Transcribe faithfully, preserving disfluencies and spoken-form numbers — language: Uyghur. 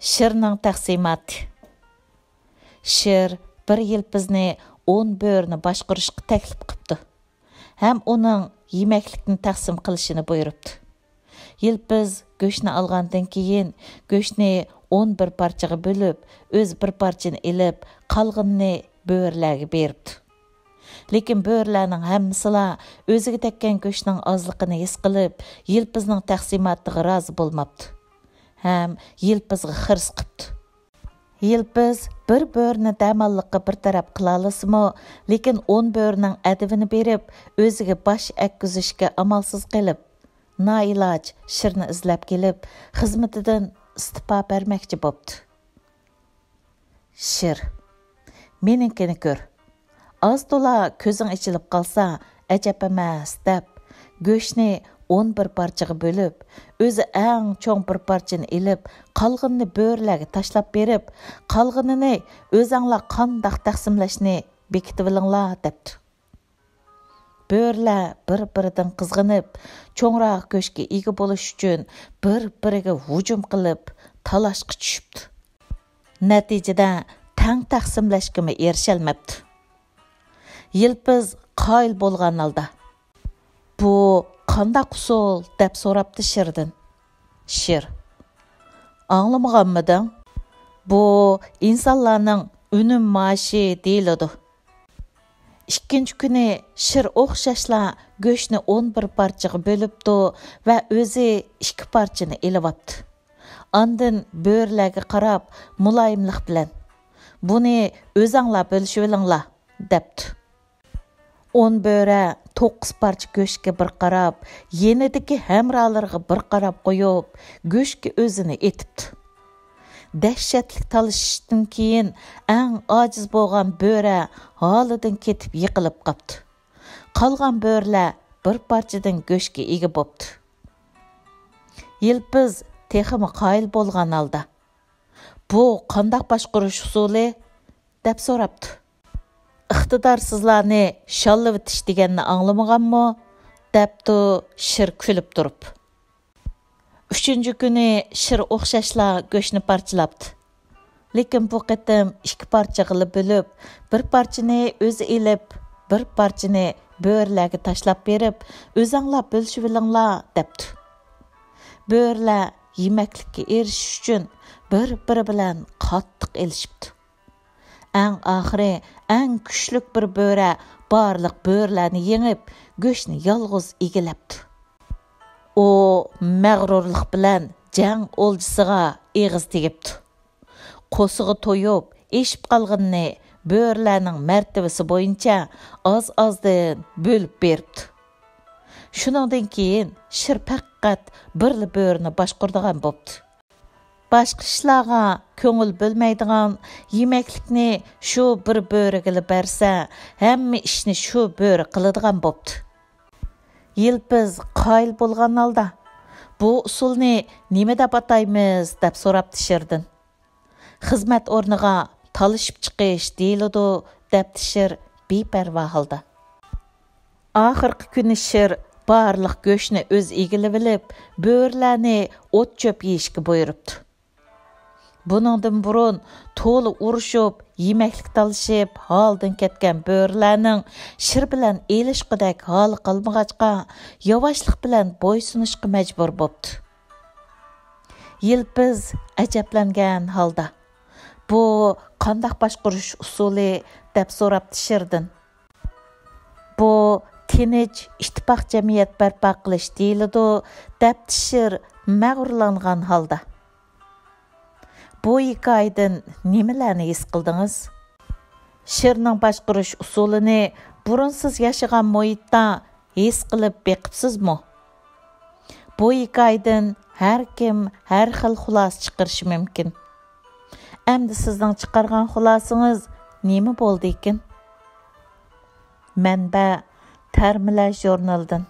شىرنىڭ تەقسىماتى. شىر بىر يىلپىزنى ئون بۆرىنى باشقۇرۇشقا تەكلىپ قىپتۇ ھەم ئۇنىڭ يېمەكلىكنى تەقسىم قىلىشىنى بۇيرۇپتۇ. يىلپىز گۆشنى ئالغاندىن كېيىن، گۆشنى ئون بىر پارچىغا بۆلۈپ، ئۆزى بىر پارچىنى ئېلىپ، قالغىنىنى بۆرىلەرگە بېرىپتۇ. لېكىن بۆرىلەرنىڭ ھەممىسىلا ئۆزىگە تەگكەن گۆشنىڭ ئازلىقىنى ھېس قىلىپ، يىلپىزنىڭ تەقسىماتىغا رازى بولماپتۇ ھەم يىلپىزغا خىرىس قىپتۇ. يىلپىز بىر بۆرىنى دەماللىققا بىر تەرەپ قىلالىسىمۇ، لېكىن ئون بۆرىنىڭ ئەدىۋىنى بېرىپ، ئۆزىگە باش ئەگكۈزۈشكە ئامالسىز قېلىپ، نائىلاج شىرنى ئىزدەپ كېلىپ، خىزمىتىدىن ئىستېپا بەرمەكچى بوپتۇ. شىر، مېنىڭكىنى كۆر. ئاز-تولا كۆزۈڭ ئېچىلىپ قالسا، ئەجەب ئەمەس، دەپ، گۆشنى ئون بىر پارچىغا بۆلۈپ، ئۆزى ئەڭ چوڭ بىر پارچىنى ئېلىپ، قالغىنىنى بۆرىلەرگە تاشلاپ بېرىپ، قالغىنىنى ئۆزەڭلار قانداق تەقسىملەشنى بېكىتىۋېلىڭلار، دەپتۇ. بۆرىلەر بىر-بىرىدىن قىزغىنىپ، چوڭراق گۆشكە ئىگە بولۇش ئۈچۈن بىر-بىرىگە ھۇجۇم قىلىپ، تالاشقا چۈشۈپتۇ. نەتىجىدە تەڭ تەقسىملەشكىمۇ ئېرىشەلمەپتۇ. يىلپىز قايىل بولغان ھالدا، «بۇ قانداق ئۇسۇل؟» دەپ سوراپتۇ شىردىن. شىر، «ئاڭلىمىغانمىدىڭ؟ بۇ ئىنسانلارنىڭ ئۈنۈم مائاشى دېيىلىدۇ.» ئىككىنچى كۈنى شىر ئوخشاشلا گۆشنى ئون بىر پارچىغا بۆلۈپتۇ ۋە ئۆزى ئىككى پارچىنى ئېلىۋاپتۇ. ئاندىن بۆرىلەرگە قاراپ مۇلايىملىق بىلەن، «بۇنى ئۆزەڭلار بۆلۈشۈۋېلىڭلار» دەپتۇ. ئون بۆرە توققۇز پارچە گۆشكە بىر قاراپ، يېنىدىكى ھەمراھلىرىغا بىر قاراپ قويۇپ، گۆشكە ئۆزىنى ئېتىپتۇ. دەھشەتلىك تالىشىشتىن كېيىن ئەڭ ئاجىز بولغان بۆرە ھالىدىن كېتىپ يىقىلىپ قاپتۇ. قالغان بۆرىلەر بىر پارچىدىن گۆشكە ئىگە بوپتۇ. يىلپىز تېخىمۇ قايىل بولغان ھالدا، «بۇ قانداق باشقۇرۇش ئۇسۇلى؟» دەپ سوراپتۇ. «ئىقتىدارسىزلارنى شاللىۋېتىش دېگەننى ئاڭلىمىغانمۇ؟» دەپتۇ شىر كۈلۈپ تۇرۇپ. ئۈچىنچى كۈنى شىر ئوخشاشلا گۆشنى پارچىلاپتۇ. لېكىن بۇ قېتىم ئىككى پارچىغىلا بۆلۈپ، بىر پارچىنى ئۆزى ئېلىپ، بىر پارچىنى بۆرىلەرگە تاشلاپ بېرىپ، «ئۆزەڭلار بۆلۈشۈۋېلىڭلار» دەپتۇ. بۆرىلەر يېمەكلىككە ئېرىشىش ئۈچۈن بىر-بىرى بىلەن قاتتىق ئېلىشىپتۇ. ئەڭ ئاخىرى ئەڭ كۈچلۈك بىر بۆرە بارلىق بۆرىلەرنى يېڭىپ، گۆشنى يالغۇز ئىگىلەپتۇ. ئۇ مەغرۇرلۇق بىلەن جەڭ ئولجىسىغا ئېغىز تېگىپتۇ. قورسىقى تويۇپ، ئېشىپ قالغىنىنى بۆرىلەرنىڭ مەرتىۋىسى بويىچە ئاز-ئازدىن بۆلۈپ بېرىپتۇ. شۇنىڭدىن كېيىن شىر پەقەت بىرلا بۆرىنى باشقۇرىدىغان بوپتۇ. باشقا ئىشلارغا كۆڭۈل بۆلمەيدىغان، يېمەكلىكنى شۇ بىر بۆرىگىلا بەرسە، ھەممە ئىشنى شۇ بۆرە قىلىدىغان بوپتۇ. يىلپىز قايىل بولغان ھالدا، «بۇ ئۇسۇلنى نېمە دەپ ئاتايمىز؟» دەپ سوراپتۇ شىردىن. «خىزمەت ئورنىغا تالىشىپ چىقىش دېيىلىدۇ» دەپتۇ شىر بىپەرۋا ھالدا. ئاخىرقى كۈنى شىر بارلىق گۆشنى ئۆزى ئىگىلىۋېلىپ، بۆرىلەرنى ئوت-چۆپ يېيىشكە بۇيرۇپتۇ. بۇنىڭدىن بۇرۇن تولا ئۇرۇشۇپ، يېمەكلىك تالىشىپ، ھالىدىن كەتكەن بۆرىلەرنىڭ شىر بىلەن ئېلىشقۇدەك ھالى قالمىغاچقا، ياۋاشلىق بىلەن بويسۇنۇشقا مەجبۇر بوپتۇ. يىلپىز ئەجەبلەنگەن ھالدا، «بۇ قانداق باشقۇرۇش ئۇسۇلى؟» دەپ سوراپتۇ شىردىن. «بۇ تىنچ، ئىتتىپاق جەمئىيەت بەرپا قىلىش دېيىلىدۇ» دەپتۇ شىر مەغرۇرلانغان ھالدا. بۇ ھېكايىدىن نېمىلەرنى ھېس قىلدىڭىز؟ شىرنىڭ باشقۇرۇش ئۇسۇلىنى بۇرۇن سىز ياشىغان مۇھىتتا ھېس قىلىپ بېقىپسىزمۇ؟ بۇ ھېكايىدىن ھەر كىم ھەر خىل خۇلاسە چىقىرىشى مۇمكىن. ئەمدى سىزنىڭ چىقارغان خۇلاسىڭىز نېمە بولدىكىن؟ مەنبە: تەرمىلەر ژۇرنىلىدىن.